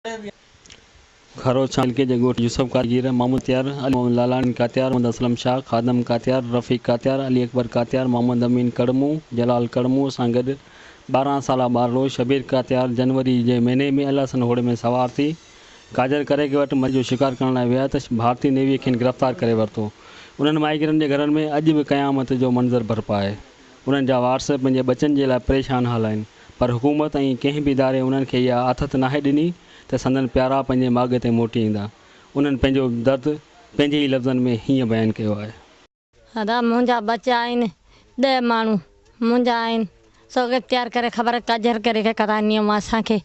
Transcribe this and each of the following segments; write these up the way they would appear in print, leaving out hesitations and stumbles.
کاروڇاڻ علائقي جي ڳوٺ يوسف ڪاريگر، محمد تيار، علي محمد لالاڻي ڪاتيار، محمد اسلم شاهه، خادم ڪاتيار، رفيق ڪاتيار، علي اڪبر ڪاتيار، محمد امين ڪڙمو، جلال ڪڙمو سان گڏ 12 سالا ٻارڙو شبير ڪاتيار جنوري جي مهيني ۾ الحسن هوڙي ۾ سوار ٿي ڪاجر ڪريڪ وٽ مڇي جو شڪار ڪرڻ لاء ويا ته ڀارتي نيوي کين گرفتار ڪري ورتو. انهن ماهيگيرن جي گهرن ۾ اڄ به قيامت جو منظر برپا آهي. انهن جا وارث پنهنجي ٻچن جي لاء پريشان حال آهن پر حڪومت ۽ ڪنهن به اداري انهن کي اها آٿت ناهي ڏني ته سندن پيارا پنهنجي ماڳ تي موٽي ايندا. انهن پنهنجو درد پنهنجي ئي لفظن ۾ هيئن بيان ڪيو آهي. ادا منهنجا ٻچا آهن ڏهه ماڻهو منهنجا آهن سو اختيار ڪري خبر ڪجر ڪري کي ڪرا نيو اسان کي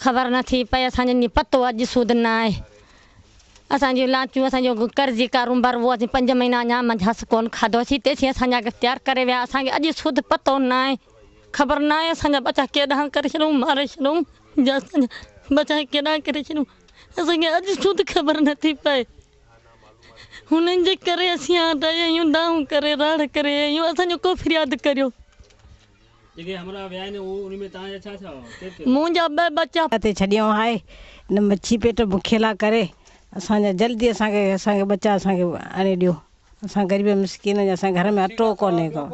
خبر نه ٿي پئي اسان جو پتو اڄ سود نه آهي. اسان جون لانچون اسان جو قرضي ڪاروبار اهو اسين پنج مهينا اڃا منجهس ڪونه کاڌوسين تيسين اسان جا اختيار ڪري ويا اسان کي اڄ سڌ پتو نه آهي خبر نه آهي اسان جا ٻچا ڪيڏانهن ڪري ڇڏيائون ماري ڇڏيائون يا اسان جا ٻچا ڪيڏانهن ڪري ڇڏيائون اسان کي اڄ سڌ خبر نه ٿي پئي هنن جي ڪري اسين آيا آهيون دانهون ڪري راڙ ڪري آيا آهيون اسان جو ڪو فرياد ڪريو. جيڪي همراهه ويا آهن اهو ان ۾ توهان جا ڇا ڇا هئا؟ ڪير ڪير؟ منهنجا ٻه ٻچا. تي ڇڏيو آهي ان مڇي پيٽ بکيلا ڪري اسان جا جلدي اسان کي اسان کي ٻچا اسان کي آڻي ڏيو اسان غريب مسڪين جا اسان گهر ۾ اٽو ڪونهي ڪو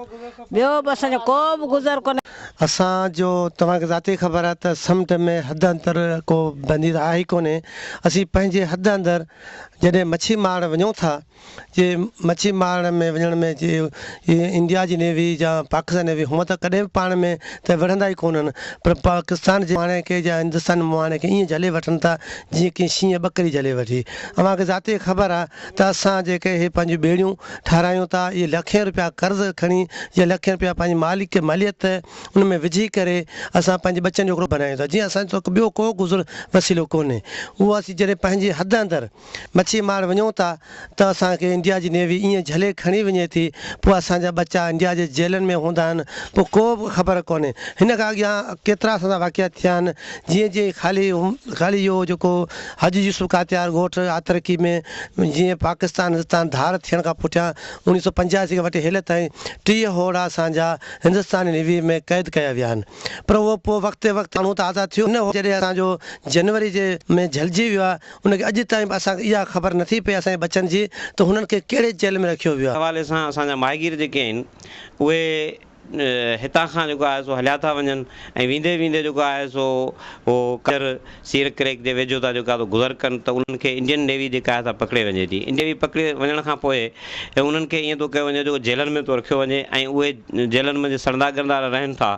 ٻيو به اسان جو ڪو به گذر ڪونهي. اسان جو توهان کي ذاتي خبر آهي ته سمنڊ ۾ حد اندر ڪو بندي ته آهي ئي ڪونهي اسين پنهنجي حد اندر جڏهن مڇي مارڻ وڃون ٿا جي مڇي مارڻ ۾ وڃڻ ۾ جي انڊيا جي نيوي يا پاڪستان نيوي هونء ته ڪڏهن به پاڻ ۾ ته وڙهندا ئي ڪونهن پر پاڪستان جي مهاڻي کي يا هندستان جي مهاڻي کي ائين جهلي وٺن ٿا جيئن ڪنهن شينهن ٻڪري جهلي وٺي. اوهان کي ذاتي خبر آهي ته اسان جيڪي هي پنهنجون ٻيڙيون ٺهرايون ٿا اهي لکين روپيا قرض کڻي يا لکين روپيا پنهنجي مالڪ ماليت ان ۾ وجهي ڪري اسان پنهنجي ٻچن جو هڪڙو بنايون ٿا جيئن اسان جو ٻيو ڪو گذر وسيلو ڪونهي اهو اسين جڏهن پنهنجي حد اندر مڇي مارڻ وڃون ٿا ته اسان کي انڊيا جي نيوي ائين جهلي کڻي وڃي ٿي، پوء اسان جا ٻچا انڊيا جي جيلن ۾ هوندا آهن، پوء ڪو به خبر ڪونهي. هن کان اڳيان ڪيترا اسان سان واقعا ٿيا آهن، جيئن جيئن خالي خالي اهو جيڪو حاجي يوسف ڪاتيار ڳوٺ آترڪي ۾ جيئن پاڪستان هندستان ڌار ٿيڻ کان پٺيان 1985 کان وٺي هيل تائين 30 هوڙا اسان جا هندستاني نيوي ۾ قيد ڪيا ويا آهن پر اهو پوء وقت وقت ماڻهو ته آزاد ٿيو نه هو جڏهن اسان جو جنوري جي ۾ جهلجي ويو آهي ان کي اڄ تائين به اسان کي اها خبر نٿي پئي اسان جي ٻچن جي ته هنن کي ڪهڙي جيل ۾ رکيو ويو آهي. حوالي سان اسان جا ماهيگير جيڪي آهن اهي هتان کان جيڪو آهي سو هليا ٿا وڃن ۽ ويندي ويندي جيڪو آهي سو هو ڪچر سير ڪريڪ جي ويجهو ٿا جيڪو آهي سو گذر ڪن ته انهن کي انڊين نيوي جيڪا آهي سا پڪڙي وڃي ٿي انڊين نيوي پڪڙي وڃڻ کان پوء انهن کي ائين ٿو ڪيو وڃي جو جيلن ۾ ٿو رکيو وڃي ۽ اهي جيلن ۾ سڙندا ڳرندا رهن ٿا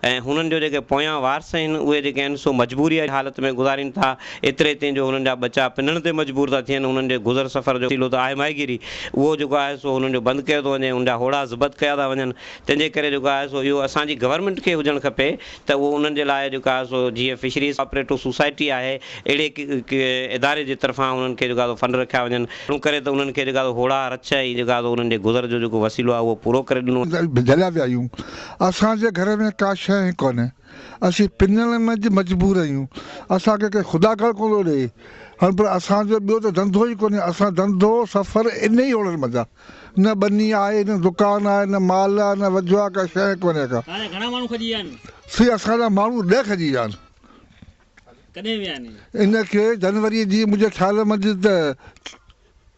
۽ هنن جو جيڪي پويان وارث آهن اهي جيڪي آهن سو مجبوريء جي حالت ۾ گذارين ٿا ايتري تائين جو هنن جا ٻچا پنڻ تي مجبور ٿا ٿين هنن جي گذر سفر جو وسيلو ته آهي ماهيگيري اهو جيڪو آهي سو هنن جو بند ڪيو ٿو وڃي هن جا هوڙا ضبط ڪيا ٿا وڃن تنهن جي ڪري جيڪو آهي سو اهو اسان جي گورنمينٽ کي هجڻ کپي ته اهو انهن جي لاء جيڪو آهي سو جيئن فشريز ڪوآپريٽو سوسائٽي آهي اهڙي اداري جي طرفان انهن کي جيڪو آهي سو فنڊ رکيا وڃن اهڙو ڪري ته انهن کي جيڪو آهي سو هوڙا رڇ ۽ جيڪو آهي سو انهن جي گذر جو جيڪو وسيلو آهي اهو پورو ڪري ڏنو جهليا ويا آهيون. اسان جي گهر ۾ ڪا شيء ئي ڪونهي. اسين پنڻ منجهه مجبور آهيون. اسان کي ڪنهن خدا گهر ڪونه ٿو ڏئي. هن پر اسان جو ٻيو ته ڌنڌو ئي ڪونهي. اسان ڌنڌو سفر انهي اوڙن منجهه آ. نه ٻني آهي، نه دڪان آهي، نه مال آهي، نه وجهه آهي، ڪا شيء ڪونهي ڪا. توهان جا گهڻا ماڻهو کڄي ويا آهن؟ سي اسان جا ماڻهو ڏهه کڄي ويا آهن. ڪڏهن ويا آهن؟ ان کي جنوريء جي منهنجي خيال منجهه ته.